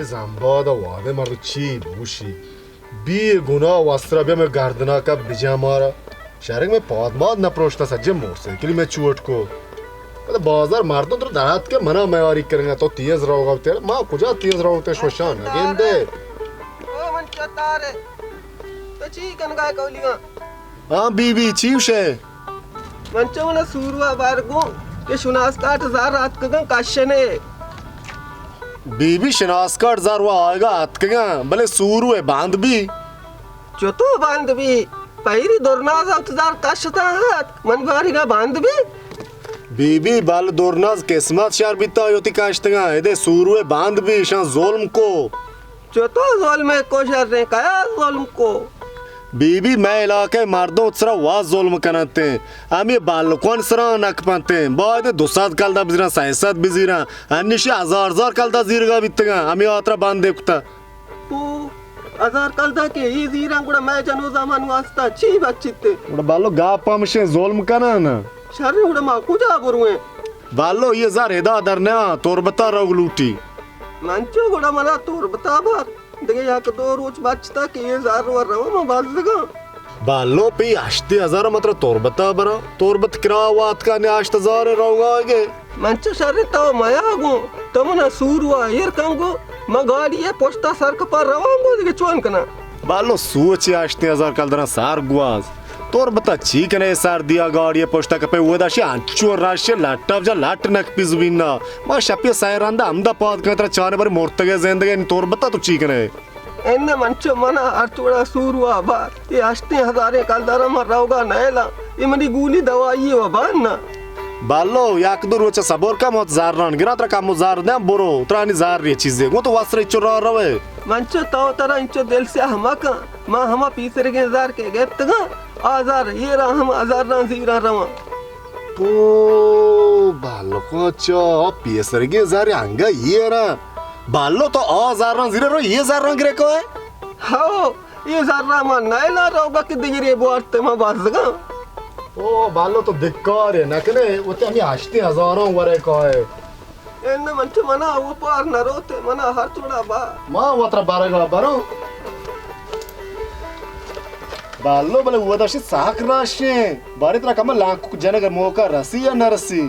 زمباد ء وہدے مردم چی بوشی؟ بی گناہ واسطہ بیا میں گردنا کا بجا مارا۔ شرک میں پاد ماد نہ پروشتا، سجے موٹر سائیکل میں چوٹ کو۔ پدا بازار مردم تو درات کے منا میاری کرنگا، تو تیز روگا تیرا، ما کجا تیز روگ تے شوشان نہ گندے۔ او من چتارے، تو چی کنگا کولیاں؟ ہاں بی بی، چی وشے؟ من چو منا سوروا بار گوں کہ شناس کارڈ زر آتکگاں کشنے۔ بی بی، شناس کارڈ زر و آیگا آتکگاں، بلے سوروے بند بی۔ چتو بند بی؟ پیری درناز وت زر کشتا ات، من باریگا بند بی؟ بی بی، بل درناز قسمت شر بیتا، یوتی کشتگاں، ادے سوروے بند بی، شان ظلم کو۔ چتو ظلم کو شریں، کیا ظلم کو؟ بی بی، مئے علاقہ ء مردم سرا وا ظلم کننت، ہمے بالکان سرا نکپنت، باید دو سد کلدار بزیراں، سئے سد بزیراں، انیشی ہزار ہزار کلدار زیرگا بیتگاں، ہمے ہاترا بندے کتا۔ او ہزار کلدار کہ ای زیراں، گڑا مئے جنو زامان واسطہ چی بچیت؟ گڑا بالو گاپ ہمشیں ظلم کنن۔ شر، گڑا ما کجا برویں؟ بالو، یہ زر ادا در نیا، تربتا روگ لوٹی۔ من چو گڑا منا تربتا بات۔ دگہ یک دو روچ بچتا کہ اے زر و روا ما بزگاں۔ بالو، پی ہشتی ہزار ما ترا تربتا برا، تربت کرا واتکا نے ہشت ہزار روگا گے۔ من چو شر تو میا گوں، تو منا سور و ایر کن گو، ما گاڑی پشتا سر کپا روان گو، دگہ چون کنا؟ بالو، سوچ ہشتی ہزار کلدرا سر گواز۔ تربتا چی کنے، سردیا گاڑی پشتا کپے، ودا شی انچو رش لٹا بجا لٹ نکپی زبینا۔ ما شپی سئے رندا ہمدا پاد کن ترا چانے بری مرتگے زندگے، نی تربتا تو چی کنے؟ انہ من چو منا ہر چوڑا سوروا بات، اے ہشتیں ہزاریں کلدارا من روگا نیلاں، اے منی گولی دوائی و بان نا۔ بالو، یک دو روچ صبر کن، من زران گراں، ترا کمو زر دیاں، برو، ترا نی زر ری چیزے گوں، تو وسرے چو را روے۔ من چو تو ترا انچو دل سیاہ مکن، من ہما پیسرگیں زر کہ گپتگاں، آ زر ایرا ہم آ زراں زیراں رواں۔ او بالکو، چو پیسرگیں زر انگا ایرا۔ بالو، تو آ زراں زیرے رو، یہ زراں گرے کوئے؟ ہاو، یہ زراں ما نیلا روگا کہ دگرے بوارتے ما بازگاں۔ او بالو، تو دکارے نکنے، وہ تے ہمیں ہشتی ہزاراں ورے کائے۔ انہ من چو منا اوپار نہ روتے، منا ہر توڑا با۔ ما وترا برگا برو۔ بالو، بلے ودا شی ساک راشیں۔ بارے ترا کم لانکو جنگ موقع رسی یا نہ رسی؟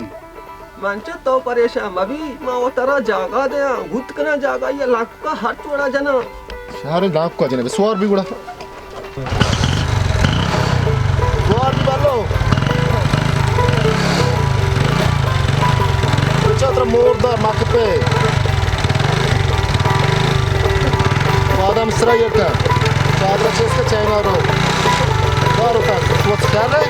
من چو تو پریشان مبی، ما وترا جاگا دیاں، گوت کنا جاگا یا لانکو کا ہر توڑا جنا۔ شہر لانکو کا جنے، سوار بی گڑا۔ سوار بی بالو۔ چادر موردار مکپے۔ آدم سرا یکا۔ چادر چیز کا چائنا رو۔ کارو کار۔ تو چادر ہے؟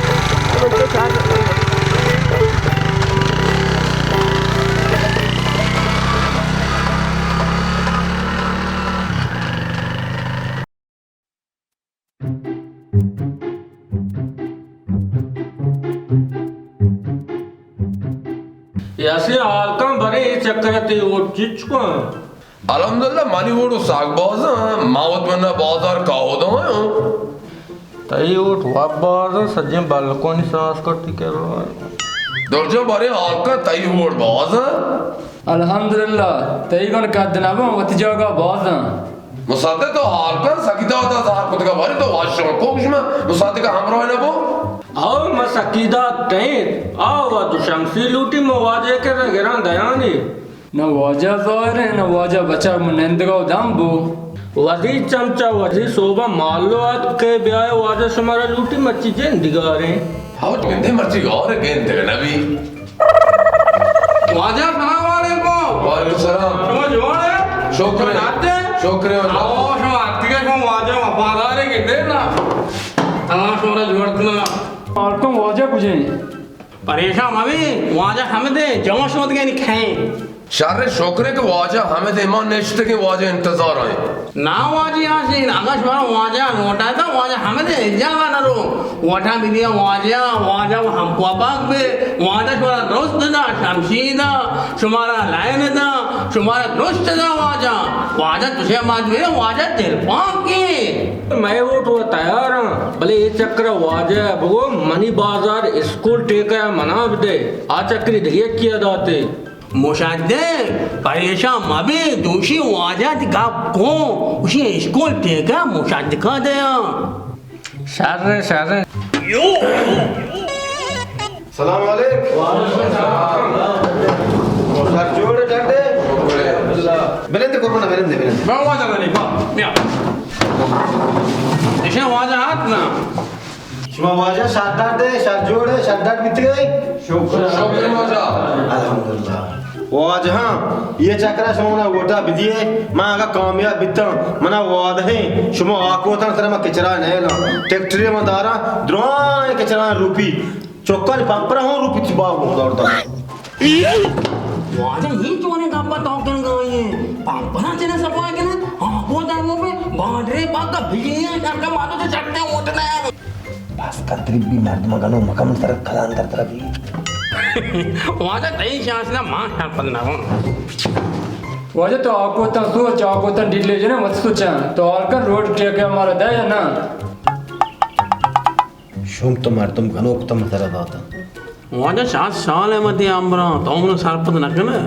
یاسین، حال کن برے، اے چکر ء تئی ووٹ چچ کن؟ الحمدللہ، منی ووٹ ساگ باز اں، ما وت من بازار کاہودا آں۔ تئی ووٹ واب باز اں، سجیں بالکانی ساز کرتی کر رہا۔ درجہ برے، حال کن، تئی ووٹ باز اں۔ الحمدللہ، تئی گون قد نہ باں، وتی جاگہ باز اں۔ مصدق، تو حال کن، سکی دادا زہر کتگا، بارے تو واشاں کو گوش میں مصدق ہمراہ نہ بو۔ او ما سکی داد ٹینت، آ وا دو شمسی لوٹی، ما واجہ کے گران دیانی۔ نہ واجہ ظاہر ہے، نہ واجہ بچا، من نندگا دم بو۔ وزیر چمچا، وزیر صوبہ مالو آت کے بیائے، واجہ شمارا لوٹی، مچی جن دگاریں۔ ہاو، گندے مرچی گور گندے نبی۔ واجہ سلام علیکم۔ وعلیکم السلام۔ شما جوڑ ہے؟ شکر ہے۔ شما ناتے؟ شکر ہے۔ آؤ، شما آتکے، شما واجہ وفادار ہے کہ دے نا۔ تمام شما جوڑ کنا۔ آرتم واجہ کجے؟ پریشان مبی، واجہ ہمدے، جمع شما دگے نی کھیں۔ شر، شکر ہے کہ واجہ ہمدے، ما نشتگیں واجہ انتظار آئیں۔ نا واجہ آشین، اگاں شمارا واجہ لوٹائے تا واجہ ہمدے، جاگہ نہ رو۔ وٹا بی دیا واجہ، واجہ ہم کوپاک بے، واجہ شمارا درست دا، شمشی دا، شمارا لائن دا، شمارا درست دا واجہ۔ واجہ تشے مات بے، واجہ دل پاکی۔ میں ووٹ و تیار ہاں، بلے اے چکر واجہ بگو منی بازار اسکول ٹیکہ منا بدے، آ چکری دگہ کیا داتے۔ مصدق، پریشان مبے، دوشی واجہ تی گپ کن، اشی اسکول ٹیکہ مصدقا دیاں۔ شر، شر۔ سلام علیکم۔ وعلیکم السلام۔ سر جوڑ ڈڈے؟ بلند قربان، بلند، بلند۔ میں واجہ نہیں، با، میا۔ ایشاں واجہ ہات نا۔ شما واجہ شر ڈڈے، شر جوڑے، شر ڈڈ بیتگے؟ شکر۔ شکر واجہ۔ الحمدللہ۔ واجہاں، یہ چکرا شما منا ووٹا بدیے، من اگا کامیاب بیتاں، منا وعدہ ہیں، شما آکوتاں سر ما کچرا نیلاں، ٹریکٹری ما داراں، درائیں کچرا روپی، چکانی پمپرا ہوں روپی تباہ ہوں دور دور۔ واجہ یہ چونے گپا تو کنگا ئے، پمپرا چنے سپا کنے، ہاں کو در وہ پہ بانڈرے پاک کا بجلی ہے، شر کا ماتو تو چڑھتے ووٹ نہ۔ بس کن تربی مردم گنو مکم سر کلان در طرفی۔ واجہ تئی شانس نہ، ما شر پد نہ ہوں۔ واجہ تو آکوتاں سوچ، آکوتاں ڈیلے جنے مت سوچاں۔ تو حال کن روڈ ٹیکہ مارا دے یا نہ؟ شوم تو مردم گنوک تم سر داتا۔ واجہ شاد سال ہے متی امبراں، تو منو سرپد نہ کنے۔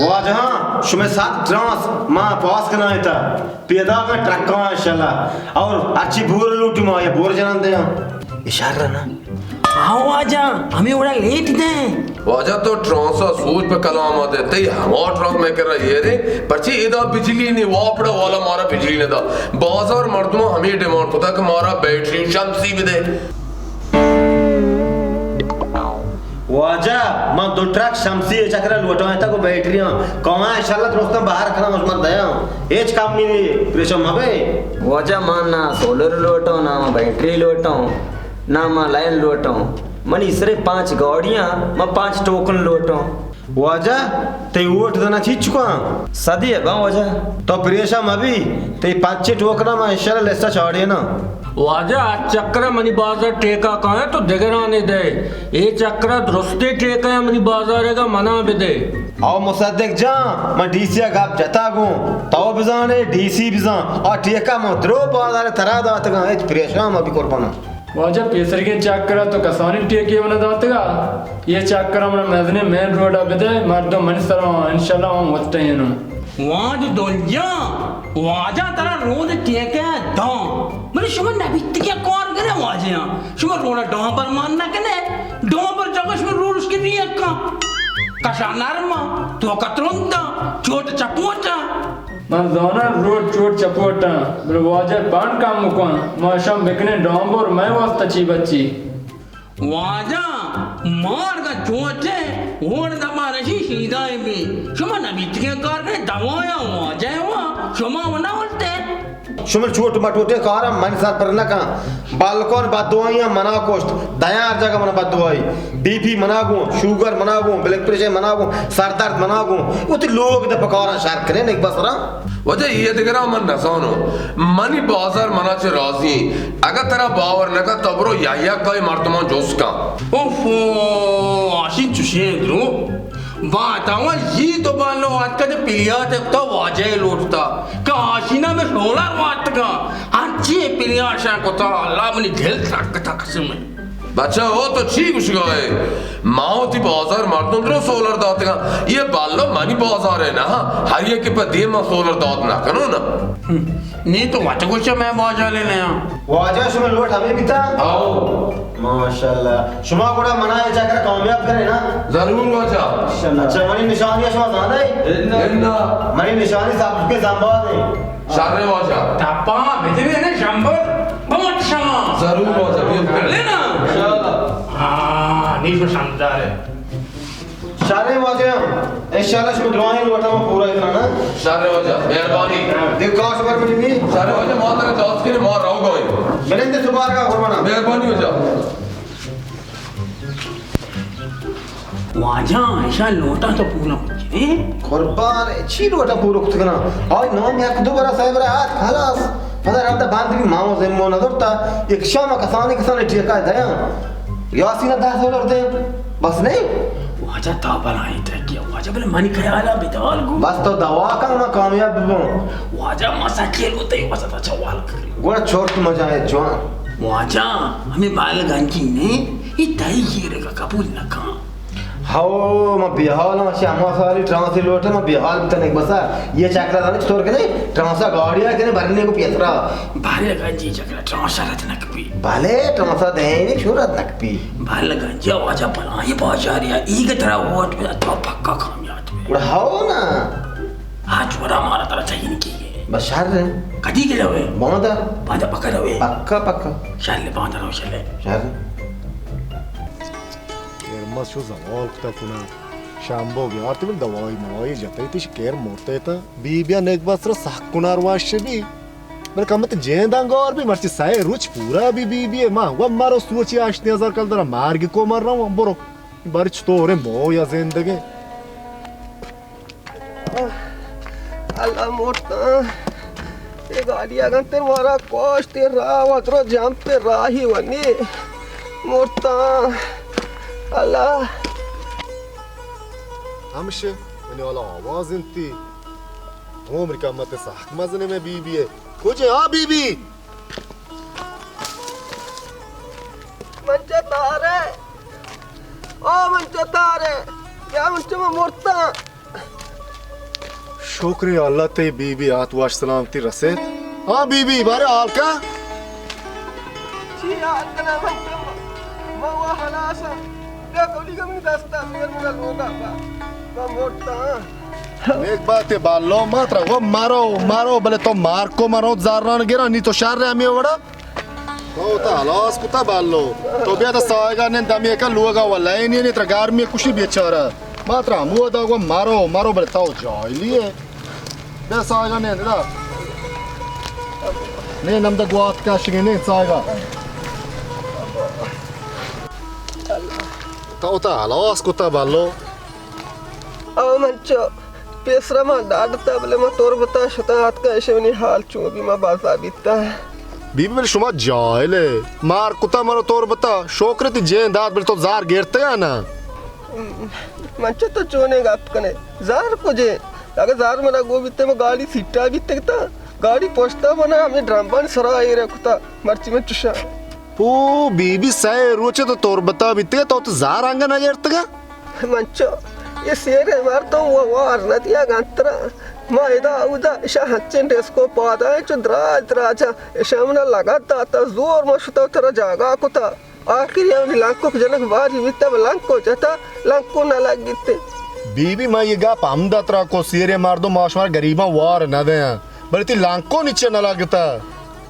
واجہاں، شمے سات ٹرانس ما پاس کنائیں تا۔ پیداگاں ٹرکاں انشاءاللہ۔ اور اچھی بور لوٹی ما، یا بور جنان دیاں۔ اشارہ نا۔ ہاں واجہ، ہمیں وڑا لیٹ دیں۔ واجہ تو ٹرانسا سوچ پہ کلام آتے، تئی ہما ٹرانس میں کر رہا یہ رے، پرچی ادا بجلی نہیں، واپڑا والا مارا بجلی نہ دا۔ بازار مردماں ہمیں ڈیمانڈ کتا کہ مارا بیٹری شمسی بدے۔ واجہ، من دو ٹرک شمسی اے چکرا لوٹائیں تا کو بیٹریاں۔ کماں انشاءاللہ درستاں بہر کناں، مجمن دیاں۔ ہچ کمی نہیں، پریشان مبے۔ واجہ، من نہ سولر لوٹاں، نہ من بیٹری لوٹاں، نہ من لائن لوٹاں۔ منی سرے پانچ گاڑیاں، من پانچ ٹوکن لوٹاں۔ واجہ، تئی ووٹ دنا چیچکاں؟ صدی ہے باں واجہ۔ تو پریشان مبی، تئی پنچے ٹوکنا ما انشاءاللہ لسٹا چاڑینا۔ واجہ، آ چکر منی بازار ٹیکا کایا تو دگرانے دے۔ اے چکر درستے ٹیکا منی بازار گا منا بدے۔ او مصدق جان، من ڈی سی گپ جتا گوں۔ تو بزانے، ڈی سی بزان۔ آ ٹیکا من درو بازار ترا داتگاں، ہچ پریشان مبی قرباناں۔ واجہ پیسرگیں چکر ء تو کسانیں ٹیکے من ء داتگ ء، اے چکر ء من مزنیں مین روڈ ء بدئے، مردم منی سرا آں، انشاءاللہ آں وت ٹہیناں۔ واجہ دلجان، واجہ ترا روڈ ٹیکے ء داں، بلے شما نبیتگیں کار کنے واجہ آں، شما روڈ ء ڈامبر مان نہ کنے، ڈامبر جگہ شما روڈ اشکنی یکاں، کشا نرما، توکا ترندا، چوٹ چپوٹا۔ من زاناں روڈ چوٹ چپوٹاں، بلے واجہ بانڈ کم بکن، ما اشاں بکنیں ڈامبر مئے واسطہ چی بچی۔ واجہ مارگ چوٹے، ووٹ دپا رشی شیدائے بی۔ شما نبیتگیں کار کنے، دوایاں واجہ وا، شما و نہ ولتے۔ شمل چوٹ مٹوٹیں کاراں من سر پر نہ کن۔ بالکون بددعائیاں منا کشت، دیار جگہ منا بددعائی۔ بی پی منا گوں، شوگر منا گوں، بلڈ پریشر منا گوں، سردرد منا گوں۔ وتی لوگ دے پکاراں شر کنے نک بسراں۔ واجہ اے دگراں من نزانوں۔ منی بازار منا چہ راضی ایں۔ اگہ ترا باور نہ کن تو برو یا یا کئی مردمان جست کن۔ اوفو، آشی چشیں درو۔ باتاوا یہ تو بالو آتکا دے پلیات تو واجہ لوٹتا۔ کہ آشینا میں شولار واتگا۔ ہنچی پلیاشاں کتا، اللہ منی دل ترکتا قسم ہے۔ بچہ ہو تو چی گوشگا ہے؟ ما وتی بازار مردم درو سولر داتگا۔ یہ بالو منی بازار ہے نا۔ ہر یکی پہ دیم ما سولر دات نہ کنو نا۔ ہم۔ نی تو وت گوشے میں واجہ لینے آں۔ واجہ شما لوٹ ہمیں بیتا؟ آؤ۔ ماشاءاللہ۔ شما گڑا منا اے چکر کامیاب کرے نا؟ ضرور واجہ۔ اچھا، منی نشانی شما زانے؟ انا۔ منی نشانی سب کے زنباد ہے۔ شر واجہ۔ تپا بدوی نے شمبر بمٹ شما۔ ضرور واجہ، بیا۔ لینا؟ انشاءاللہ۔ ہاں، نیش میں شاندار ہے۔ شر واجہ، انشاءاللہ شما درائیں لوٹا ما پورا کناں۔ شر واجہ، مہربانی۔ دیکھ کاش پر منی۔ شر واجہ، ما ترا جاز کے ما راو گوئے۔ بلند سبار کا قربانا۔ مہربانی واجہ۔ واجہ، ایشا لوٹا تو پورا کچھ، اے؟ قربان، چی لوٹا پورا کت کنا؟ آج نام یک دو برا سہ برا آت، خلاص۔ پدا رابطہ باندھ بھی ماما زمو نہ درتا۔ یک شام کسانی کسانی ٹھیکا دیاں۔ یاسین ء دہ سولر دے، بس نہیں؟ واجہ تا بلاہیں ٹرکے، واجہ بلے منی خیال ء بدال گو۔ بس تو دعا کن ما کامیاب ببوں۔ واجہ ما سکے لو تئی واسطہ چوال کری۔ گوڑا چورت مجا ہے جوان۔ واجہ ہمیں بال گنجی نے، یہ تئی گیرے کا قبول نہ کان۔ ہو، من بیحال آں، شہ ہما ساری ٹرانسے لوٹے، من بیحال بوتن ایک بسا۔ یہ چکرا دانے چطور کنے؟ ٹرانسا گاڑیا کنے برنے کو پیسرا۔ بھلے گنجی چکرا ٹرانسا رد نکپی۔ بھلے ٹرانسا دینی چون رد نکپی؟ بھلے گنجی واجہ بلاہیں بازاریا، ایگا ترا ووٹ بدا تو پکا کامیاب بے۔ گڑا ہو نا۔ آج ورا مارا ترا تعین کیے۔ بس شر ہے۔ کدی کے روے؟ باندا۔ باندا پکا روے؟ پکا، پکا۔ شر، باندا رو شر۔ شر۔ ارمس شو زوال کتا کنا۔ شامبو بیارتی بل دوائی موائی جتے تیش کیر مرتے تا۔ بی بی نیک بس را سخ کنار واش بی۔ بل کمت جیندان گور بی مرچی سائے روچ پورا بی بی بی ما و مارو سوچی آشتی ہزار کل درا مارگ کو مر رہا برو۔ بر چطور مو یا زندگی۔ اللہ مرتاں۔ اے گاڑی اگن تر مارا کوشت، اے راہ و درو جمپ، اے راہی ونی۔ مرتاں۔ اللہ۔ ہمش منی والا آواز انتی۔ عمر کا مت سخت مزنے میں بی بی ہے۔ کجے ہاں بی بی؟ منچو تارے۔ او منچو تارے۔ یا منچو من مرتاں۔ شکر اللہ تئی بی بی آت واش سلامتی رسید۔ ہاں بی بی، بارے حال کا؟ چی حال کنا من تو؟ ما وا حلاسا۔ بیا کولی گمنی دستا، بیر منا لوگا با۔ ما مرتا۔ نیک بات بالو، ما ترا گو مارو، مارو، بلے تو مار کو مرو، زاران گرا، نی تو شر ہمیں وڑا۔ تو تا حلاس کتا بالو۔ تو بیا تا سایگا نند دمی کا لوگا ولا نی، نی ترا گرمی کشی بیچارہ۔ ما ترا ہمودا گو مارو، مارو، بلے تو جاہلی ہے۔ بیا سایگا نند دا۔ نند ہمدا گوات کشگے نند سایگا۔ تو تا حلاس کتا بالو۔ او منچو، پیسرا ما ڈاڈتا، بلے ما تربتا شتا، اتکا ایشی منی حال چون بی، ما بازا بیتا۔ بی بی، بلے شما جاہل ہے۔ مار کتا مرو تربتا، شکر تی جین دات، بلے تو زار گرتگا نا؟ منچو تو چونے گپ کنے؟ زار کجے؟ اگہ زار منا گو بیتے، ما گاڑی سیٹا بیتگتا، گاڑی پشتا منا ہمیں ڈرمبانی سرا ایرے کتا، مرچی من چشا۔ پو بی بی، سئے روچے تو تربتا بیتگا، تو تو زار انگا نہ گرتگا؟ منچو، یہ سیرے مردم و وار ندیا گنترا۔ ما ادا اودا اشا ہنچین ڈیسکو پادا چو دراج دراجا اشا منا لگت داتا، زور ما شتا ترا جاگا کتا۔ آخری ہمے لنکک جنک باری بیتا، لنکو جتا، لنکو نہ لگیتے۔ بی بی، ما یہ گپ ہمدا ترا کو، سیرے مردم ما شمار غریباں وار نہ دیاں، بلے تی لنکو نیچے نہ لگتا۔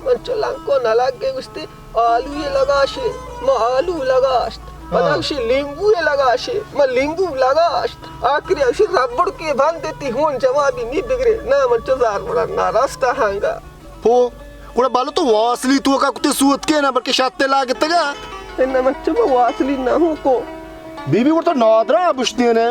من چو لنکو نہ لگے گشتی، آلو یہ لگاشے، ما آلو لگاشت۔ پدا ہاں۔ گشی لیمبو یہ لگاشے، ما لیمبو لگاشت۔ آخری گشی ربڑ کے بند تی ہون جوابی نی بگرے، نہ من چو زار منا نہ رستا ہنگا۔ پو، گڑا بالو تو واصلی توکا کتے سوت کے نا، بلکہ شتے لاگتگا۔ اناں مچو ما واصلی نہ ہوں کو۔ بی بی گڑا تو نادرا بشتی نے۔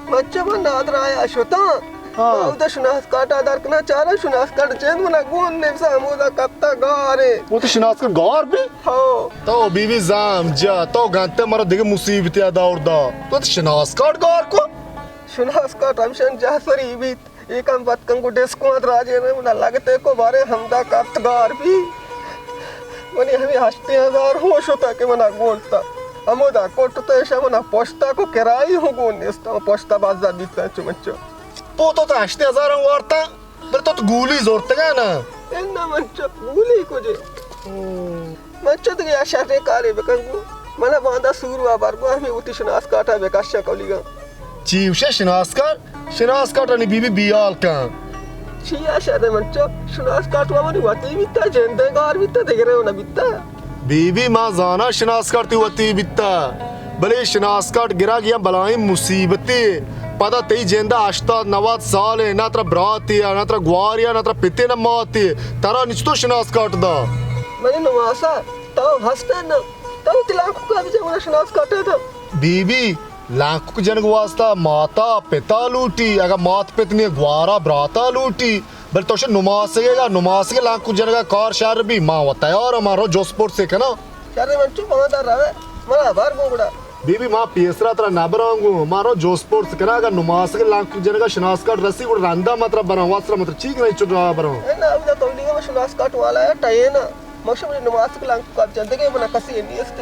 مچو ما نادرا آیا شتاں۔ ہاں۔ ما اودا شناس کاٹا در کنا چارا، شناس کاٹ چند منا گون نفسا ہمودا کپتا گارے۔ وہ تو شناس کاٹ گار بی؟ ہاں۔ تو بی بی زام جا، تو گانتے مرا دیگه مصیبتی دور دا۔ تو تو شناس کاٹ گار کو؟ شناس کاٹ ہمشن جا سری بیت۔ اے کم بد کن گو ڈسکوانت راجے نے منا لگتے کو بارے ہمدا کپت گار بی۔ منی ہمیں ہشتے ہزار ہوں شتا کہ منا گونتا۔ ہمودا کوٹ تو ایشا منا پشتا کو کرائی ہوں گون نیستا۔ پشتا بازا بیتا چو مچو۔ پو تو تا ہشتے ہزار ہم وارتا، بل تو تو گولی زورتگا نا۔ انا منچو گولی کجے۔ منچو دگہ یا شریں کارے بکن گوں۔ منا باندا سور وا بر گوں، ہمے وتی شناس کارڈا بکشاں کولیگاں۔ چی گوشے شناس کارڈ؟ شناس کارڈ انی بی بی بیال کن۔ چیا شریں منچو؟ شناس کارڈ وا منی وتی بیتا، جندے گار بیتا، دگرے و نہ بیتا۔ بی بی ما زاناں شناس کارڈ تی وتی بیتا، بلے شناس کارڈ گرگ یا بلاہیں مصیبتے۔ پدا تئی جندا ہشتاد نود سال ایں، نہ ترا براتے ء، نہ ترا گوارے ء، نہ ترا پتے نہ ماتے۔ ترا نچتو شناس کارڈ دا۔ منی نماسا تو ہست ء نہ، تو وتی لانککا بجا منا شناس کارڈ ء داں۔ بی بی، لانکک جنگ واسطہ ماتا پتا لوٹی، اگاں مات پت نی گوارا براتا لوٹی، بل تو شے نماسگے گا، نماسگے لانکک جنگا کار شر بی، ما و تیار ما رو جست پرسے کناں۔ شر منچو باندا روے، منا بر گوں گڑا۔ بی بی ما پیسرا ترا نبراں گوں، ما رو جست پرس کناں، اگاں نماسگے لانکک جنگا شناس کارڈ رسی گڑا رندا ما ترا براں، واسرا ما ترا چی کناں چو راہ براں۔ اے نا، اودا کولیگا ما شناس کارڈ والا ہے، ٹائے نا۔ مشو منی نماسگ لانکو کاپ جندگے منا کسی نیست۔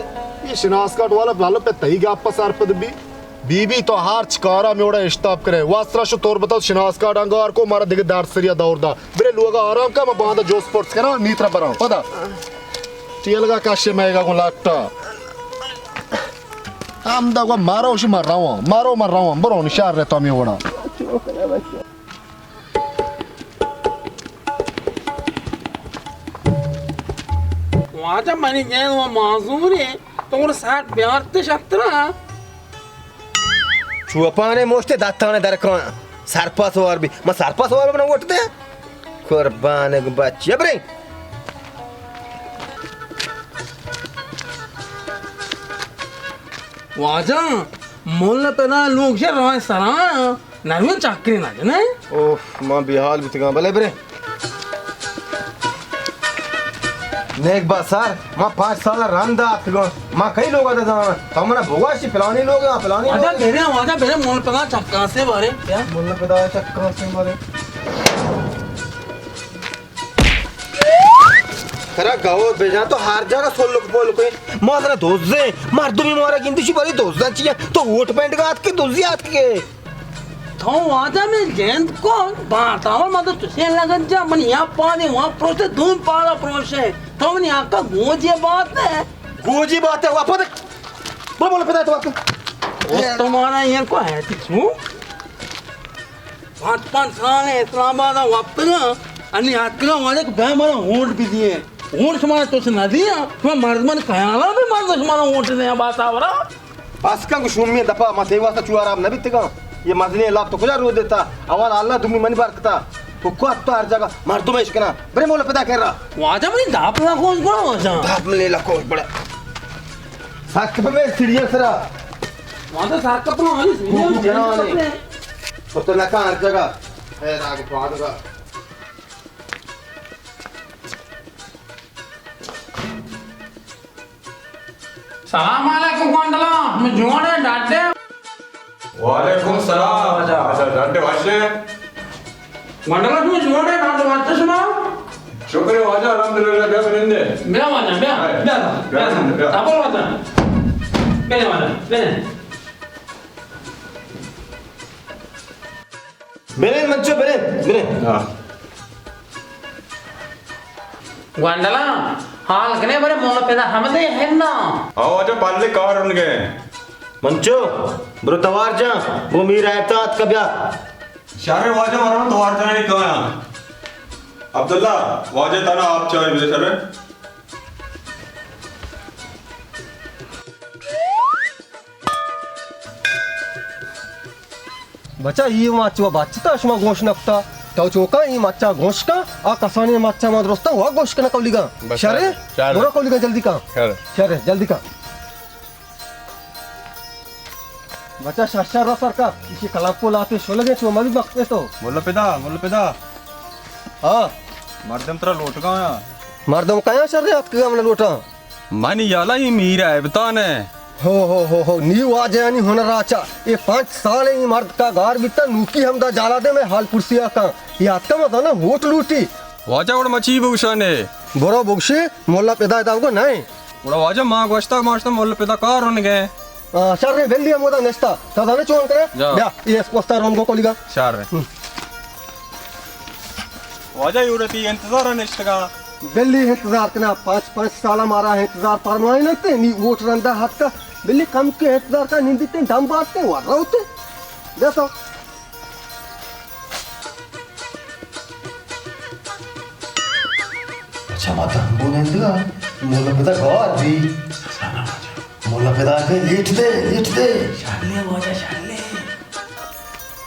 یہ شناس کارڈ والا بالو پہ تئی گپ سرپد بی۔ بی بی، تو ہرچ کارا میوڑا اشتاپ کرے۔ واسرا شو تربتا شناس کارڈ انگار کو، مارا دیگه درد سریا دور دا۔ برے لوگا آرام کا، ما باندا جوس پرس کرا، نیترا برا۔ پدا۔ ٹیلگا کشے میگا گو لٹا۔ ہمدا گو مارو شی مر رواں، مارو مر رواں، برو نی شہر رے تو میوڑا۔ واجہ منی جند و معذورے، تو گڑا ساعت بیارتے شترا۔ چوپانے موشتے داتانے درکان۔ سرپاس وار بی۔ ما سرپاس وار بنا ووٹ دے۔ قربان بچی برے۔ واجہ، ملا پدا لوگ شہ راہ سرا نرویں چکرے نہ جنے۔ اوف، ما بیحال بیتگاں، بلے برے۔ نیک با سر، ما پانچ سال رند آتکگاں۔ ما کئی لوگ دزاں؟ تو منا بگوشی پلانی لوگ، پلانی لوگ۔ واجہ برے، واجہ برے، ملا پدا چکاں سے بارے۔ کیا؟ ملا پدا چکاں سے بارے۔ ترا گور بجا تو ہر جگہ سلک پولک ہے۔ ما ترا دوزے، مردمی مارا گندی شی بری دوزا چیئے۔ تو ووٹ بینڈ گات کے دوزی آت کے۔ تو واجہ میں جند کو بات آور مدد تسے لگت جا من یا پادے وہاں پروشے دون پادا پروشے۔ تو منی آقا گوجی بات ہے۔ گوجی بات ہے، واپس۔ بول، بول، پدا تو واپس۔ اس تو مارا یہ کو ہے تیسو۔ پانچ پانچ سال اسلام آباد ءَ وپتگاں، انی اتکگاں واجہ کہ بیا مارا ووٹ بدیے۔ ووٹ شما تو سے نہ دیا، شما مردمان خیالا بھی مرد شما ووٹ دیا بات آورا۔ بس کن گو شومی دپا، ما تئی واسطہ چو حراب نہ بیتگاں۔ یہ مزنی لاپ تو کجا رو دیتا؟ اول اللہ دومی منی بار کتا۔ تو کو تو ہر جگہ مردم اش کنا۔ برے مولا پدا کر رہا۔ واجہ منی داپ لا کوش بڑا واجہ۔ داپ ملے لا کوش بڑا۔ سخت پہ میں سیڑھیاں سرا۔ واجہ سخت پہ میں سیڑھیاں سرا۔ تو تو نکا ہر جگہ۔ اے راگ پاد گا۔ سلام علیکم گونڈلا، میں جوڑے ڈاڈے۔ وعلیکم سلام۔ اچھا، اچھا، ڈاڈے واشے۔ گونڈلا، تم جوڑے ڈاڈے واشے سنا؟ شکر ہے واجہ، الحمدللہ، بیا بنندے۔ بیا واجہ، بیا، بیا، بیا، بیا، بیا۔ تابل واجہ۔ بیا واجہ، بیا۔ بریں منچو، بریں، بریں۔ ہاں۔ گوانڈلا، حال کنے برے مولا پدا ہمدے ہنا۔ آ واجہ پلے کار ان گئے۔ منچو، برو توار جان، وہ میر آیتا اتکا بیا۔ شر واجہ مرو توار جانے کایا۔ عبداللہ، واجہ تنا آپ چاہے بے شر۔ بچا، ای مچ و بچتا شما گوش نکتا۔ تو چوکا ای مچا گوش کا، آ کسانی مچا ما درستا وا گوش کنا کولیگا۔ بس شرے، شرے۔ برو کولیگا جلدی کا۔ شرے۔ شرے، جلدی کا۔ بچا شر شر را سر کا، اسی کلام کو لاتے شلگے تو مبی وقت پہ تو۔ مولا پدا، مولا پدا۔ ہاں۔ مردم ترا لوٹگا یا۔ مردم کیا شرے اتکگا من لوٹا۔ منی یالا ای میر ایبتان ہے۔ ہو، ہو، ہو، ہو، نی واجہانی ہنر آچا۔ اے پنچ سال ای مرد کا گار بیتا، نوکی ہمدا جالا دے میں حال پرسیا کاں۔ یاد کا مزانا ووٹ لوٹی۔ واجہ وڑ مچی بگشانے۔ برو بگشی، مولا پدا ادا کو نئے۔ گڑا واجہ ما گوشتا، ما گوشتا مولا پدا کار رن گئے۔ آ، شر رے، بلی ہمودا نشتا۔ تا زانے چون کرے؟ جا۔ بیا، اے اس واسطہ رون گو کولیگا۔ شر رے۔ ہم۔ واجہ یورتی انتظار نشتگا۔ بلی انتظار کنا، پانچ، پانچ سال مارا انتظار فرمائے نتے، نی ووٹ رندا حق کا۔ بلی کم کے انتظار کا نندی تے دم بارتے ور روتے۔ بیا تو۔ اچھا، ما تنبو نندگا، مولا پدا گوار بی۔ مولا پدا کے لیٹ دے، لیٹ دے۔ شالے واجہ، شالے۔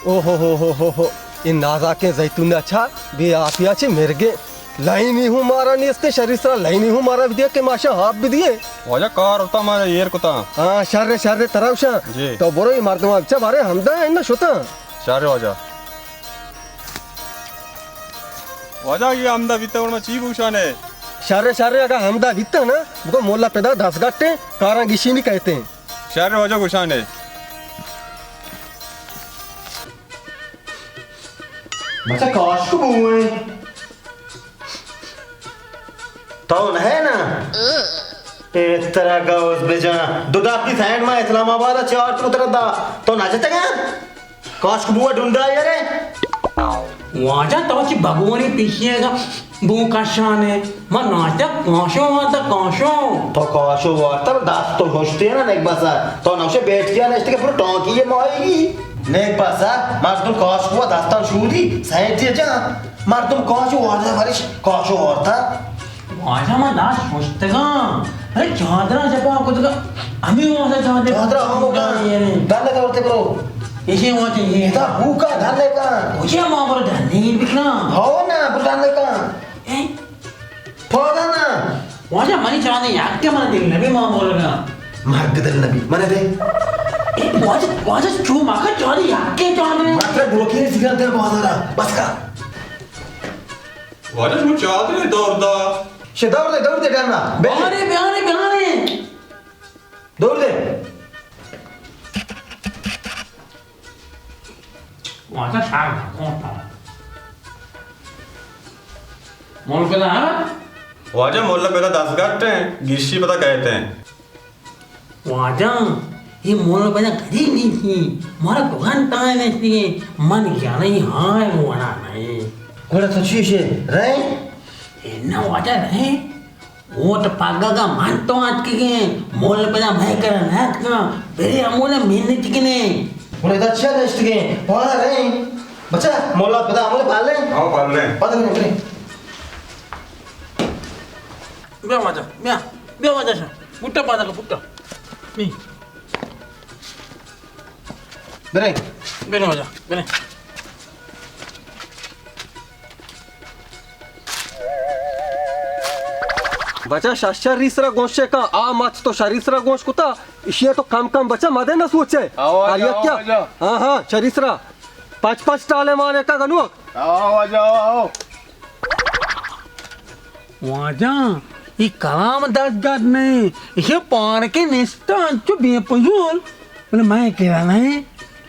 او ہو ہو ہو ہو ہو۔ اے نازاکیں زیتون اچھا، بے آپیا چے مرگے۔ لائنی ہوں مارا نیستے، شری سرا لائنی ہوں مارا بدیا کہ ماشا آپ بدیے۔ واجہ کار ہوتا مارا ایر کتا۔ ہاں، شر، شر، ترا وشاں۔ جی۔ تو برو اے مردم اچھا بارے ہمدا ہے نہ شتا۔ شر واجہ۔ واجہ، اگہ ہمدا بیتا گڑا ما چی بوشانے؟ شر، شر، اگہ ہمدا بیتا نا، بگو مولا پدا دست گٹے، کاراں گیشینی کہتے۔ شر واجہ گوشانے۔ بچہ کاشک بوئیں۔ تو نہ ہے نا؟ اے ترا گوز بجان۔ دو ڈاکی سینڈ ما اسلام آباد ءَ چارت کو ترا دا۔ تو نہ جتگا؟ کاشک بوا ڈنڈا یارے۔ واجہ تو چی بگوانی پیشی گا بو کشانے۔ من ناشتہ کاشو وارتا کاشو۔ تو کاشو وارتا دست تو گوشتے نا نیک بسا۔ تو نوشے بیٹھ کیا نشتے کہ پورا ٹانکی یہ مائی۔ نیک بسا مردم کاشک بوا دستان شودی سینڈ دی جان۔ مردم کاشو وارتا برش کاشو وارتا۔ واجہ من داش ششتگاں۔ ارے چادراں جپا کتگا۔ ہمیں واجہ چادر۔ چادراں ہم کا۔ دل دورتے برو۔ ایشی واجہ یہ۔ ادا بوکا دل کا۔ کجا ما برو دل نہیں بکنا۔ ہو نا برو دل کا۔ اے؟ پودا نا۔ واجہ منی چادر یک کے من دل نبی ما برو نا۔ مرد دل نبی۔ من دے۔ اے واجہ، واجہ چو مکا چادر یک کے چادر۔ مطلب بوکی سیگار دے بازارا۔ بس کا۔ واجہ شما چادرے دور دا۔ شے دور دے، دور دے ڈنا۔ بیارے، بیارے، بیارے۔ دور دے۔ واجہ شاہ کون تھا؟ مول پدا، ہاں؟ واجہ مولا پدا دس گٹ ہیں، گیشی پدا کہتے ہیں۔ واجہ، یہ مولا پدا گریب نہیں تھی، مارا بگان ٹائم ہے سی، من گیا نہیں، ہاں، وہ نا نہیں۔ گوڑا تو چیش ہے، رہے؟ اے نہ واجہ رہے، ووٹ پاگا کا من تو آت کے گئے، مولا پدا میں کرا نہ آت کا، میرے امولا محنت کے نے۔ گوڑا ادا چھ نشت گئے، پارا رہے۔ بچا، مولا پدا امولا پالے۔ ہاں، پالے۔ پالے، پالے۔ بیا واجہ، بیا، بیا واجہ شا۔ بوٹا پادا کا بوٹا۔ بی۔ برے۔ برے واجہ، برے۔ بچا شش شریس را گوشے کا، آ مچ تو شریس را گوش کتا، اشیا تو کم کم بچا مدے نہ سوچے۔ آواز، ہر یک کیا؟ آواز۔ ہاں، ہاں، شریس را۔ پچ پچ ٹالے مانے کا گنوک۔ آواز، آواز۔ واجہ، ای کلام دست گد نہیں، اسے پارکے نشتا انچو بے پزول، بلے میں کرا نہیں۔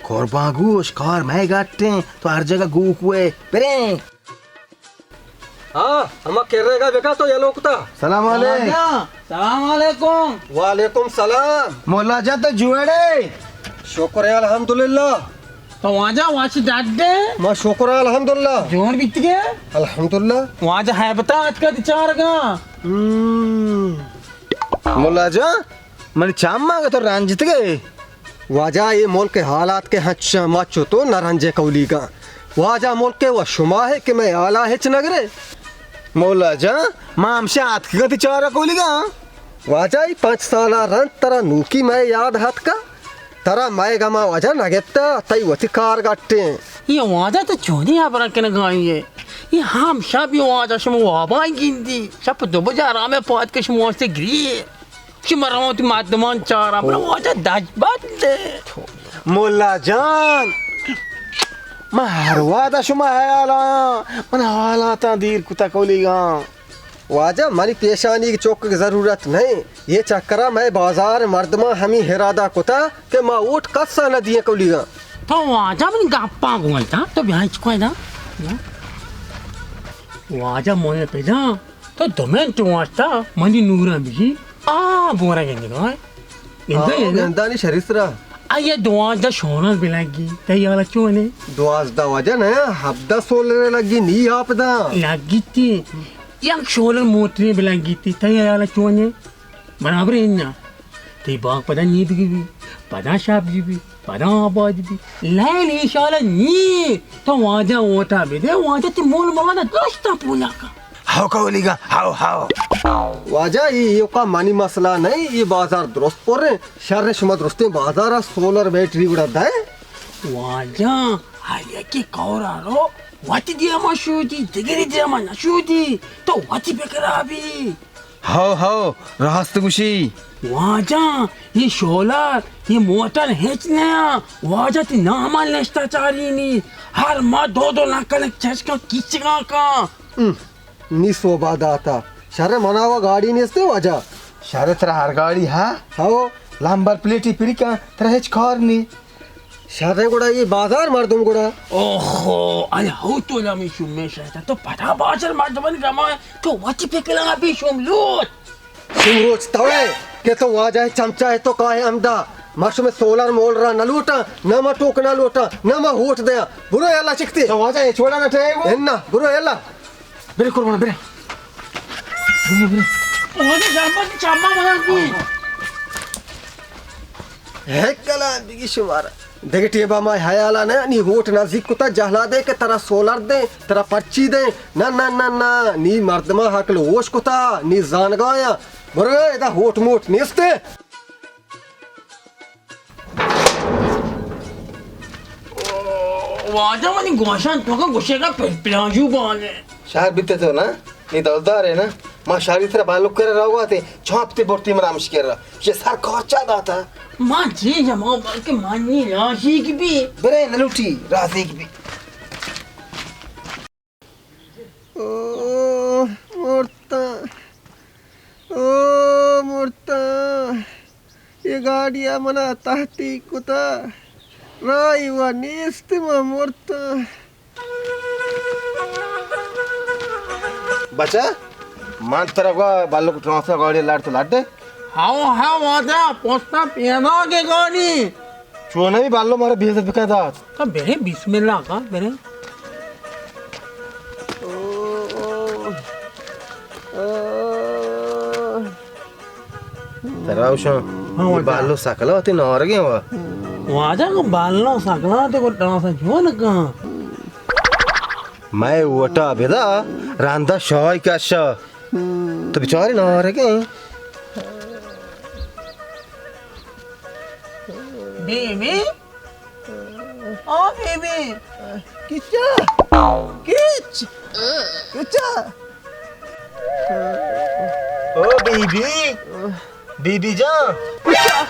قربان گوش، کار میں گٹیں، تو ہر جگہ گوک ہوئے، بریں۔ ہاں، ہما کرے گا بکا تو یلو کتا۔ سلام علیک۔ واجہ، سلام علیکم۔ وعلیکم سلام۔ مولا جان تو جوڑے؟ شکر ہے الحمدللہ۔ تو واجہ وش ڈڈ ئے؟ ما شکر الحمدللہ۔ جوڑ بیتگ ئے؟ الحمدللہ۔ واجہ ہیبتا اتکا دی چارگا۔ ہم۔ مولا جان، منی چم آگا تو رنجتگ ئے۔ واجہ اے ملک حالات کہ ہنچ ما چو تو نہ رنجے کولیگا۔ واجہ ملک و شما ہے کہ میں حالا ہچ نگرے۔ مولا جان، ما ہمشہ اتکگا تی چارا کولیگا۔ واجہ ای پنچ سالا رند ترا نوکی میں یاد ہتکا۔ ترا مئے گما واجہ نہ گپتا، تئی وتی کار گٹیں۔ یہ واجہ تو چونی ہبرا کنگا ئے؟ یہ ہم شب یہ واجہ شما وابا گندی، شپ دو بجہ آرام پاد کہ شما واسطے گری۔ شما رو وتی مردمان چارا، بلے واجہ دج بند۔ مولا جان، من ہر وہدا شما حیال آیاں، من حالاتاں دیر کتا کولیگاں۔ واجہ، منی پیشانی چک ضرورت نہیں۔ یہ چکرا میں بازار مردماں ہمیں ارادہ کتا کہ ما ووٹ کسا نہ دیاں کولیگاں۔ تو واجہ منی گپاں گوئے تا، تو بیا ہچ کوئے دا۔ واجہ مونے پہ جا، تو دو منٹ واسطہ منی نوراں بجی، آ بورا گندگا ہے۔ گندگا ہے نا؟ گندانی شریسرا۔ آ یہ دوازدہ شونر بلگی، تئی حالا چونے؟ دوازدہ واجہ نیا، ہبدہ سولر لگی، نی آپ دا۔ لگی تی۔ یک شولر موٹرے بلگی تی، تئی حالا چونے؟ برابر اناں۔ تئی باغ پدا نیدگی بی، پدا شاپ جی بی، پدا آباد بی۔ لین انشاءاللہ نی۔ تو واجہ ووٹا بدے، واجہ تی مول مرادا درستا پونا کا۔ ہاو کولیگا، ہاو، ہاو۔ واجہ، یہ، یہ کا منی مسئلہ نہیں، یہ بازار درست پر ہے۔ شر شما درستیں بازار سولر بیٹری گڑا دے۔ واجہ، ہر یکی کورا رو، وتی دیما شودی، دگری دیما نشودی، تو وتی بکرا بی۔ ہو، ہو، راست گوشی۔ واجہ، یہ شولر، یہ موٹر ہچ نیا۔ واجہ تی نام نشتہ چارینی۔ ہر ماہ دو دو لاکھ لک چشکا کیچگا کا۔ ام، نی صوبہ داتا۔ شر منا و گاڑی نیستے واجہ۔ شر ترا ہر گاڑی ہا؟ ہو۔ لمبر پلیٹی پری کن، ترا ہچ کار نی۔ شریں گڑا یہ بازار مردم گڑا۔ اوہو، ال ہو تو لمی شوم میں شاید تو پتا بازار مردم گما تو وتی پکلا بھی شوم لوٹ۔ شمروچ توئے کہ تو واجہ چمچہ ئے، تو کائے ہمدا. ما شمے سولر مولرا نہ لوٹاں، نہ ما ٹوکنا لوٹاں، نہ ما ہوٹ دیاں. برو یلا چکتے. تو واجہ اے چوڑا نہ ٹھے گو. انا، برو یلا. برے قربان، برے. برے، برے. واجہ شاباش، چاما مدد کی. ہے کلام بگی شمارا. دگہ ٹیبا ما حیالا نہ، نی ہوٹ نزیک کتا، جہلا دے کہ ترا سولر دے، ترا پرچی دے. نہ، نہ، نہ، نہ، نی مردما عقل ہوش کتا، نی زانگایا. برو، ادا ہوٹ موٹ نیستے. واجہ منی گوشان تو کا گوشے کا پل-، پلانجو بانے. شہر بیتے تو نا، نی دولدار ہے نا. ما شہری ترا بالو کرا روگا تے، چاپ تے برتی مرا مشکل را. یہ سر کارچا داتا. ما چی جمع بلکہ مانی لاشی کی بھی. برے نلوٹی، رازی کی بھی. او مرتاں، او مرتاں، یہ گاڑی ءَ منا تہتی کتا، راہی وا نیست، ما مرتاں. بچا، من ترا گوا بلک ٹرانسفر گاڑی لڑ تو لڑ دے. ہاو ہاو واجہ، پوستا پیدا کے گاڑی. چونہ بھی بالو مارا بے عزت بکن دات. تو برے بسم اللہ کا برے. ترا اوشاں. ہاں، یہ واجہ. بالو سکلا تے نارگے وا. واجہ کو بالو سکلا تے کو ٹرانسا چون کن. میں وٹا بدا راندا شاہی کشا. تو بیچارے نارگے. بی بی. او بی بی. کچا؟ کچ؟ کچا؟ او بی بی. بی بی جان. کچا؟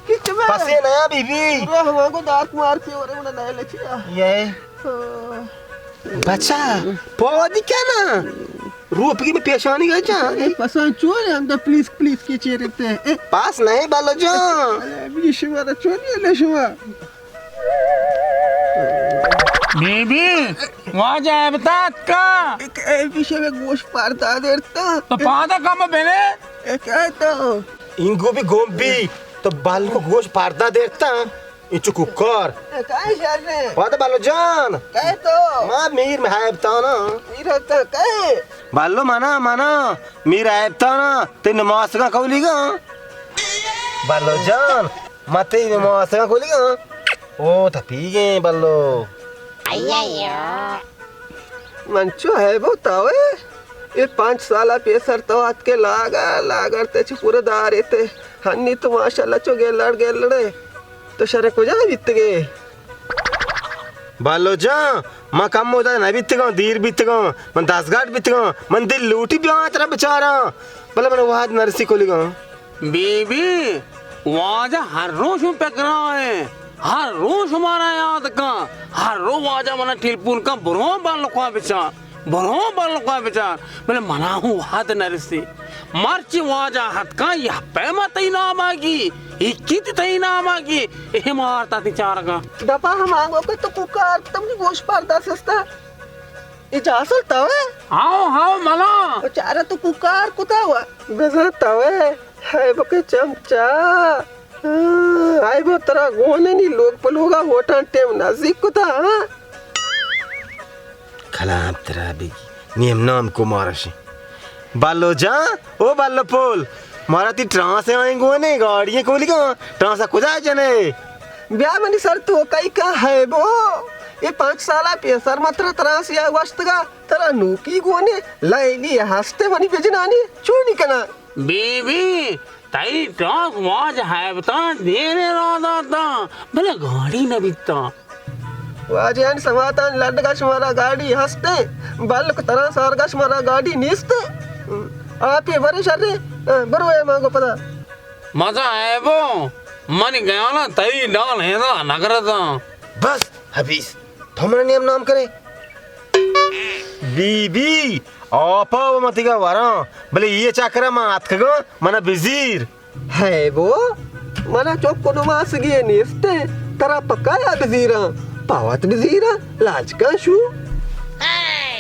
کچ میں؟ پسے نیا بی بی. روح وانگو دات مار پیورے منا نئے لچیا. یہ. بچا، پودی کنا. روپگی میں پیشانی گا جان. اے پسان چون ہے ہمدا پلیس پلیس کی چیرے تے. اے. پاس نہیں بالو جان. اے، بی شما را چون ہے لے شما. بی بی، واجہ ابتات کا. اے، اے، بی شما گوش پاردا دیرتا. تو پادا کم بنے. اے، کیا تو؟ انگو بھی گوم بھی. تو بالو گوش پاردا دیرتا. اے چو کوکار. اے کائے شر نے؟ پاد بالو جان. کائے تو؟ ما میر محب تانا. میر تو کائے؟ بالو منا، منا. میر عیب تانا. تے نماسگا کولیگا. بالو جان. ما تے نماسگا کولیگا. او تپیگیں بالو. من چو ہے بو تاوے. اے پنچ سالا پیسر تو اتکے لاگر، لاگر تے چو پورے دارے تے. ہنی تو ماشاءاللہ چو گیلڑ گیلڑے. تو شر کجا بیتگے؟ بالو جان، ما کم مدت نہ بیتگاں، دیر بیتگاں، من دزگٹ بیتگاں، من دل لوٹی بیاں ترا بچاراں، بلے من وہد نرسی کلیگاں. بی بی، واجہ ہر روز ہوں پکرائیں، ہر روز شمارا یاد کن، ہر روز واجہ منا ٹیلیفون کن، برو بالکا بچار، برو بالکا بچار، بلے منا ہوں وہد نرسی. مرچی واجہ ہتکا، یہ پیما تئی نام آگی، یہ کیت تئی نام آگی، یہ مارتا تی چارگا. دپا ہم آنگو کہ تو کوکار، تم نی گوش پاردا سستا. اے جاسل توئے؟ ہاؤ، ہاؤ، منا. او چارا تو کوکار کتا وا؟ بزاں توئے. ہائے بکے چمچا. ہائے بو ترا گونے نی لوگ پلوگا ہوٹاں ٹیم نزیک کتا، ہاں؟ کلام ترا بگی. نیم نام کو مارشی. بالو جان، او بالو پول، مارا تی ٹرانس آئیں گونے، گاڑی کولی کن، ٹرانس کجا جنے؟ بیا منی سر تو کئی کا ہے بو؟ اے پانچ سالا پیسر ما ترا ترانس یا گوشتگا، ترا نوکی گونے، لیلی ہستے منی بجنانی، چونی کنا؟ بی بی، تئی ٹرانس واج ہیبتان دیر را داتا، بلے گاڑی نہ بیتا. واجہانی سماتانی لڈگا شمارا گاڑی ہستے، بلک ترا سارگا شمارا گاڑی نیستے. آپ یہ برے شرے، برو اے مانگو پدا. مزہ ہے بو، منی گیانا تئی ڈال ہیدا نگرتا. بس، حبیث، تو من نیم نام کرے. بی بی، آپا و متیگا وراں، بلے یہ چکرا ما اتکگاں، منا بزیر. ہے بو، منا چک و نماسگی نیست، ترا پکا یا بزیراں، پاوت بزیراں، لاجکاں شو.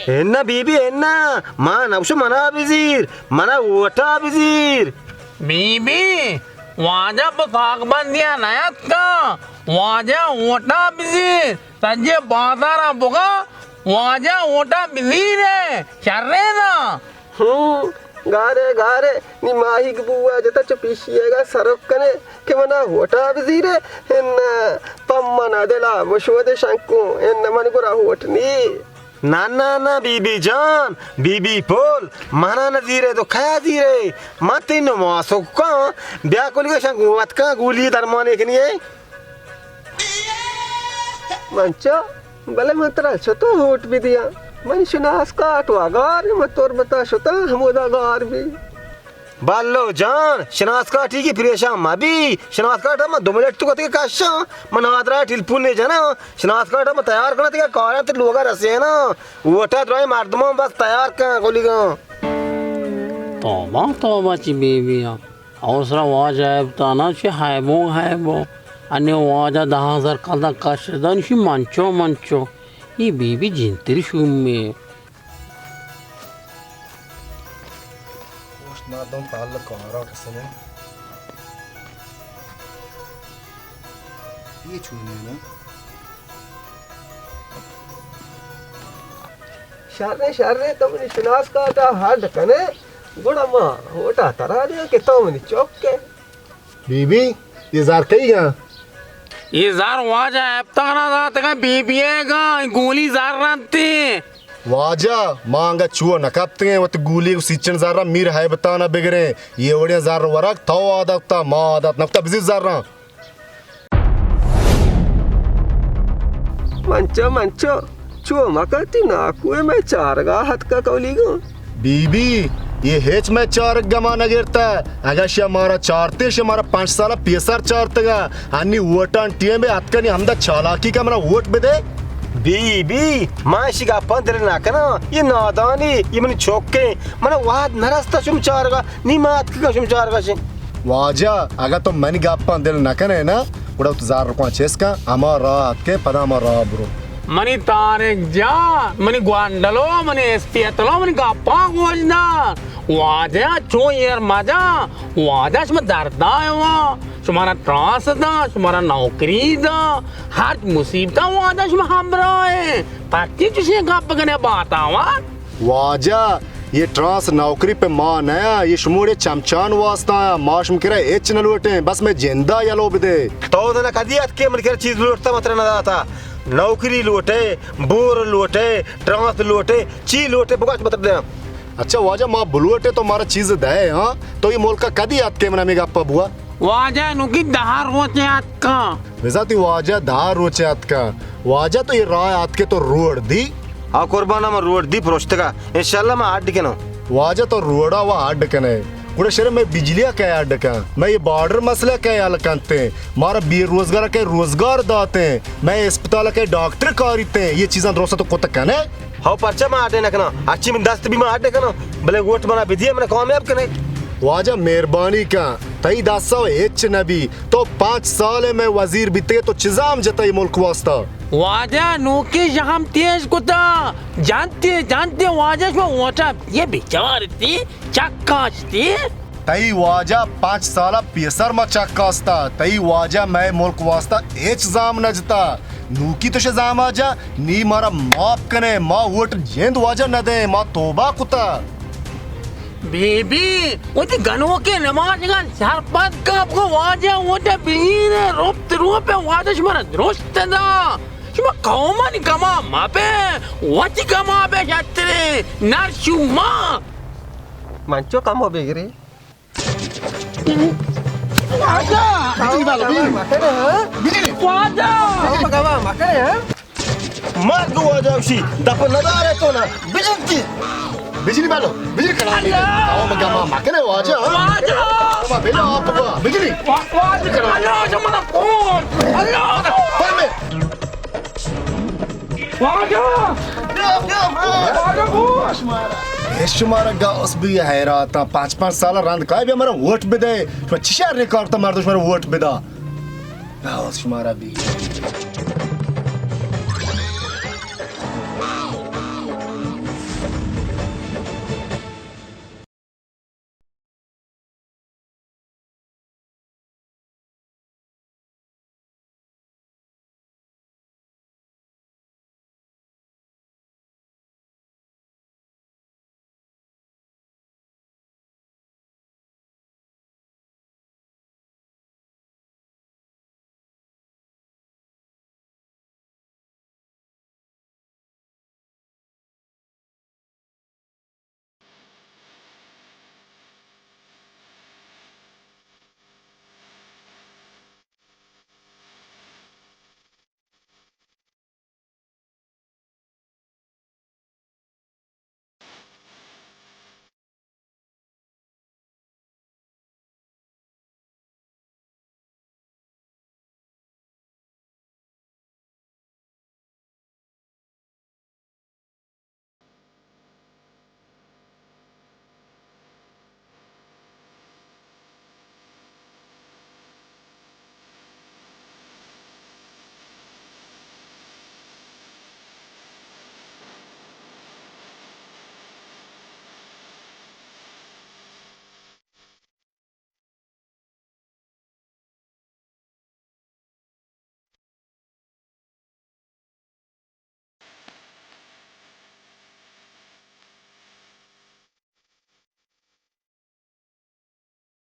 اناں بی بی، اناں، ما نہ گوشاں منا بزیر، منا ووٹا بزیر۔ بی بی، واجہ پہ ساگ بندیا نیاتکا، واجہ ووٹا بزیر، سجے بازارا بگا، واجہ ووٹا بزیر، شرے نا۔ ہوں، گارے، گارے، نی ماہیگ بوا جتا چو پیشیگا سرک کنے کہ منا ووٹا بزیرے، اناں، پہ منا دلا بشودے شنکو، اناں من گورا ووٹ نی۔ نا، نا، نا، بی بی جان، بی بی پل، منا نزیرے تو کیا زیرے؟ من تئی نماسکاں، بیا کلی شنکو وت کن گولی درمانے کنی اے۔ منچو، بلے من ترا چتو ووٹ بدیاں؟ من شناس کارٹ وا گار، من تربتا شتاں ہمودا گار بی۔ بلو جان، شناس کارٹی کی پریشان مبی، شناس کارٹ من دو منٹ تو کتے کشاں، من نادرا ٹیلیفون نے جناں، شناس کارٹ من تیار کناں تیگا کاراں تے لوگا رسیناں، ووٹا درائیں مردمان بس تیار کن گولیگاں۔ توبہ، توبہ چی بی بی آں۔ او سرا واجہ ہیبتانا چہ ہیبو ہیبو۔ انی واجہ دہ ہزار کلدار کش دان شی منچو منچو۔ ای بی بی جنتری شومی۔ پشت مردم پال کارا کسنے۔ یہ چونی نا؟ شرے، شرے، تو منی شناس کارٹا ہڈ کنے، گڑا ما ووٹا ترا دے کہ تو منی چک ئے۔ بی بی، یہ زر کئی گا؟ یہ زر واجہ ہیبتانا داتگا بی بی اے گا، گولی زر رنتی۔ واجہ، ما انگا چو نہ کپتگیں، وت گولی و سیچن زر میر ہیبتانا بگریں۔ یہ وڑیں زر ورگ تو عادت تا، ما عادت نکتا، بزیر زراں۔ منچو، منچو، چو مکن، تئی ناکو ء مئے چارگا اتکا کولیگو۔ بی بی، یہ ہچ مئے چارگ گما نہ گرتا۔ اگاں شیا مارا چارتے، شیا مارا پنچ سال پیسر چارتگا۔ انی ووٹان ٹیم اتکا، نی ہمدا چالاکی کا منا ووٹ بدے۔ بی بی، ما اشی گپاں دل نہ کناں۔ یہ نادانی، یہ منی چوکیں۔ منا وہد نہ رستا شم چارگا، نی ما اتکگا شم چارگا شیں۔ واجہ، اگاں تو منی گپاں دل نہ کنے نا، گڑا تو زار رکواں چست کن، ہما راہ اتکے، پدا ہما راہ برو۔ منی طارق جان، منی گوانڈلو، منی اسپیتلو، منی گپاں گوش دار۔ واجہ چو ایر مجا، واجہ شما دردا وا، شمارا ٹرانس دا، شمارا نوکری دا، ہر مصیبتا واجہ شما ہمراہ ہیں۔ پرچی چشیں گپ کنے باتاوا؟ واجہ، یہ ٹرانس نوکری پہ ما نیا، یہ شموڑے چمچان واسطہ آیا، ما شم کرا ہچ نہ لوٹیں، بس میں جندا یلو بدے۔ تو دنا کدی اتکے من کرا چیز لوٹتا متر نہ داتا؟ نوکری لوٹے، بور لوٹے، ٹرانس لوٹے، چی لوٹے بگاش متر دیا۔ اچھا واجہ، ما بلوٹے تو مارا چیز دے، ہاں؟ تو یہ ملکا کدی اتکے من ہمیں گپا بوا؟ واجہ نوکی دہ روچے اتکاں۔ بزاں تئی واجہ دہ روچے اتکاں۔ واجہ تو یہ راہ اتکے تو روڈ دی؟ آ قربان، من روڈ دی پروشتگا۔ انشاءاللہ من اڈ کناں۔ واجہ تو روڈا وا اڈ کنے۔ گڑا شر میں بجلی کئے اڈ کن؟ میں یہ بارڈر مسئلہ کئے حل کنتے؟ مارا بے روزگار کئے روزگار داتے؟ میں اسپتال کئے ڈاکٹر کاریتے؟ یہ چیزاں درست تو کت کنے؟ ہو، پرچا ما اڈ نہ کناں؟ ہرچی من دست بی ما اڈ کناں، بلے ووٹ منا بدیے، منا کامیاب کنے۔ واجہ مہربانی کن، تئی دستا ہچ نہ بی۔ تو پانچ سال میں وزیر بیتے، تو چزام جتا ای ملک واسطہ؟ واجہ نوکی شہم تیز کتا، جانتے جانتے واجہ شما ووٹا یہ بیچارتی چکاشتی۔ تئی واجہ پانچ سالا پیسر ما چکاستا، تئی واجہ مئے ملک واسطہ ہچ زام نہ جتا۔ نوکی تو شہ زاما جا، نی مارا معاف کنے، ما ووٹ جند واجہ نہ دیں، ما توبہ کتا۔ بی بی، وتی گنوکیں نمازگان سرپد کپ گو واجہ ووٹ بگیرے، رپت روپے واجہ شمارا درست دا۔ شما قومانی گما مبے، وتی گما بے شترے، نر شما۔ من چو کمو بگری۔ واجہ! بجلی بالا، بجلی۔ مکنے، ہاں؟ بجلی۔ واجہ! گوا مکنے، ہاں؟ مرگ واجہ اوشی، دپ ندارے تو نا، بجلی تی۔ بجلی بالا، بجلی کنا۔ اللہ! او مگا ما مکنے واجہ، ہاں؟ واجہ! ما بلا آپ با، بجلی۔ وا-، واجہ! کنا۔ اللہ، شما نا کون؟ اللہ! پر میں۔ واجہ! واجہ گوش! اے شمارا گوس بی حیراتاں، پانچ پانچ سال رند کائے بیا مارا ووٹ بدے۔ شما چی شر کارتا مردم شمارا ووٹ بدا؟ گوس شمارا بی۔